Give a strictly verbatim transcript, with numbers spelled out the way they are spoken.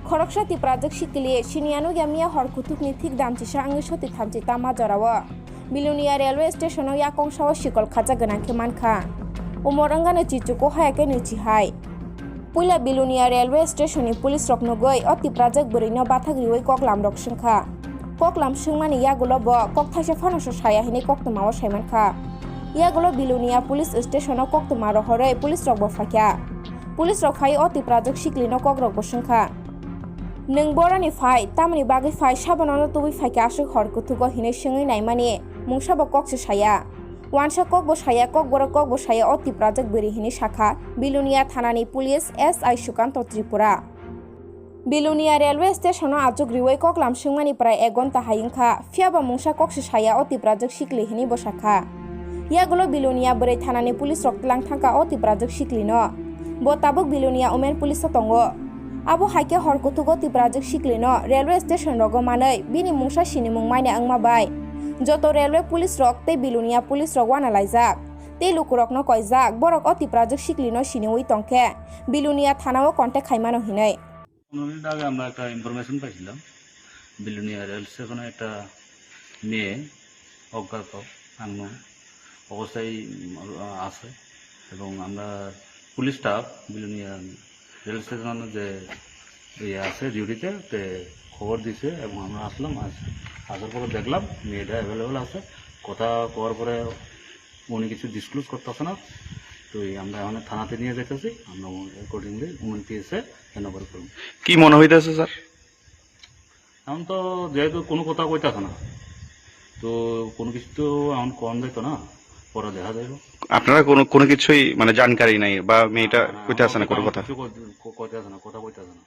Khoroksa Tiprajwk sikli siniya nukya miya hor kuthukni thik damchisa wngwi soti thamchi tama jorao Bilonia railway station-o yakong sao sikol khajak gwnang khe mankha. Umor wngano chichuko haya khe nwichi hai. Puila Bilonia railway station-ni police rok nugwi o Tiprajwk bwrwino bathak riwi koklam rok swngkha. Koklam swngmani yagulo bo kok thaisa phano so saya hinwi koktwmao saimankha. Yagulo Bilonia police station-o koktwma rohorwi police rok bo phaikha. Police rok phai o Tiprajwk siklino kokrok bo swngkha. Nwng boroni phai, tamoni bagwi phai, sabono no tubui phaikha aswk hor kuthugo hinwi swngwi naimani mungsa bo kok se saya. Wansa kok bo saya, kok borok kok bo saya o Tiprajwk bwrwi hinwi sakha Bilonia thanani police S I Sukanto Tripura. Bilonia railway station-o achuk riwi koklam swngmani prai ek gonta hai wngkha, phiyaba mungsa kok se saya o Tiprajwk sikli hinwi bo sakha. Yagulo Bilonia bwrwi thanani police rok tlang thangkha o Tiprajwk siklino. Bo tabuk Bilonia women police-o tongo. Abo hai khe hor kuthugo Tiprajwk siklino railway station rogo manwi bini mungsa sinimung maina wngma bai joto railway police rok tei Bilonia police rok wana laijak tei lukurokno koijak borok o Tiprajwk siklino siniwi tongkhe Bilonia thanao contact khaimano hinwi. পনেরো মিনিট আগে আমরা একটা ইনফরমেশন পাইছিলাম, বিলোনিয়া রেল স্টেশনে একটা মেয়ে অজ্ঞাত, আননোন অবস্থায়, উম, আছে। এবং আমরা পুলিশ স্টাফ বিলোনিয়া রেল স্টেশনে যে ইয়ে আছে ডিউটিতে, তে খবর দিছে এবং আমরা আসলাম। আস-, আসার পরে দেখলাম মেয়েটা অ্যাভেলেবল আছে। কথা কওয়ার পরে উনি কিছু ডিসক্লোজ করতেছে না, তো এই আমরা এখন থানাতে নিয়ে যাইতেছি, আমরা অ্যাকর্ডিংলি উমেন পিএসএ হ্যান্ড ওভার করবো। কি মনে হইতেছে, স্যার? এখন তো যেহেতু কোনো কথা কইতাছে না, তো কোনো কিছু তো এখন কম যাইতো না, পরে দেখা যাইব। আপনারা কোনো, কোনো কিছুই মানে জানকারি নাই বা মেয়েটা না, না, কইতাছে না কোনো কথা? কিছু কই-, ক-, কইতাছে না, কথা কইতাছে না।